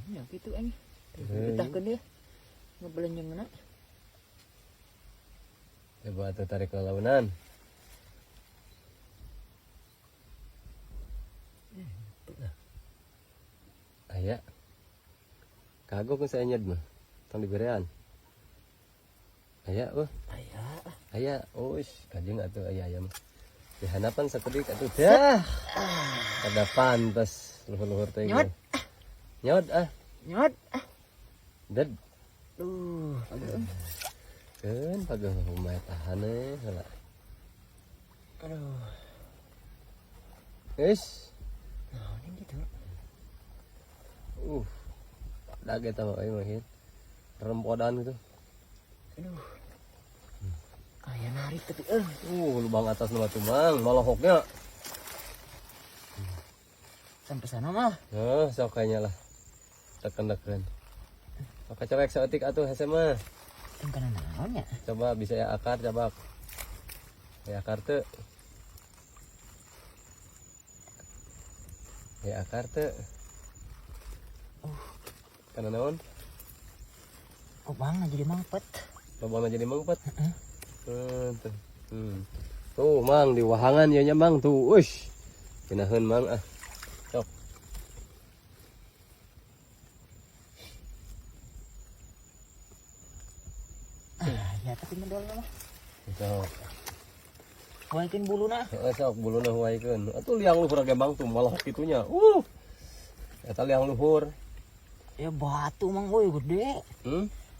Ya kitu aing. Betahkeun dia. Ngebelenyengna. Coba atuh tarik lalaunan. Aya. Kagok saya nyed mah. Tong diberean. Aya eueuh. Aya. Aya, uish, kajeng atuh aya aya mah. Dihanapan sakedik atuh dah. Kada pantes luhur-luhur teh. Nyot. Nyot ah. Nyot. Ded. Duh, aduh. Keun pageuh kumaha tahan eh heula. Aduh. Geus. Naon ini gitu. Uh. Dag eta mah euy mah ieu. Rempodan gitu. Aduh. Aya narik tapi eh. Lubang atas nu batu mang, malohoknya. Sampai sana mah. Heh, sok kayaknya lah. Tekan-tekan. Maka cewek saeutik atuh hese mah. Tong kana naon nya? Coba bisa ya akar cabak. Ya akar teu. Ya akar teu. Kana naon? Lubangna jadi mangpet. Lubangna jadi mangpet. Heeh. Tuh. Tuh, Mang di wahangan ieu nya Mang tuh. Uish. Geunaheun Mang ah. Sok. Ah, ya tapi medol mah. Sok. Huaikeun buluna. Heeh, sok buluna huaikeun. Atuh liang luhur ge Mang tuh malah kitunya. Eta liang luhur. Ya batu Mang euy gede.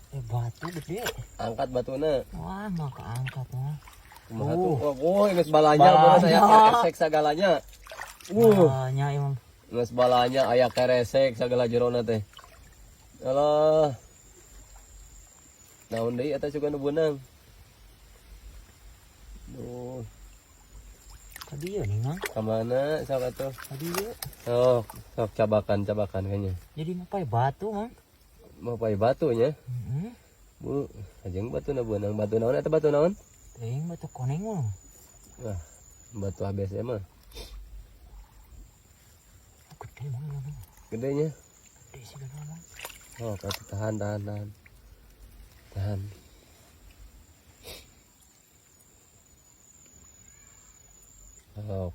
Ya batu gede. Angkat batuna. Wah, mau keangkat mah. Kumaha tuh? Wah, oh, geus balanya boleh saya keresek sagalanya. Balanya emang. Geus balanya aya keresek sagala jerona teh. Alah. Naon deui eta juga nu beunang. Duh, Ka dieu nih, Mang. ka mana sok atuh? Ka dieu. Sok, sok cabakan-cabakan kayaknya. Jadi mapai batu, Mang. Mapai batu nya. Heeh. Bu, ajeng batu na beunang. Batu naon eta batu naon? Teuing batu koneng mah. Wah, batu ABC mah. Gede Mang, Mang. Gedenya. Gede sih gede, Mang. Oh, atuh tahan, tahan, tahan. Tahan. Oh.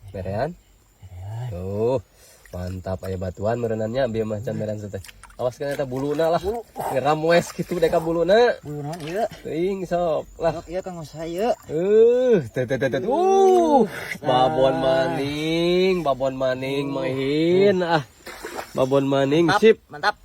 Berean? Berean. Tuh, mantap aya batuan merenannya bieu mah can berean teh. Awas kana eta buluna lah. Bulu. Ngeramwes kitu deka buluna. Bulu naon ieu? Teuing sok lah. Sok ieu kanggo saya. Teh teh teh teh. Babon maning, babon maning mahin ah. Babon maning Mantap, sip. Mantap.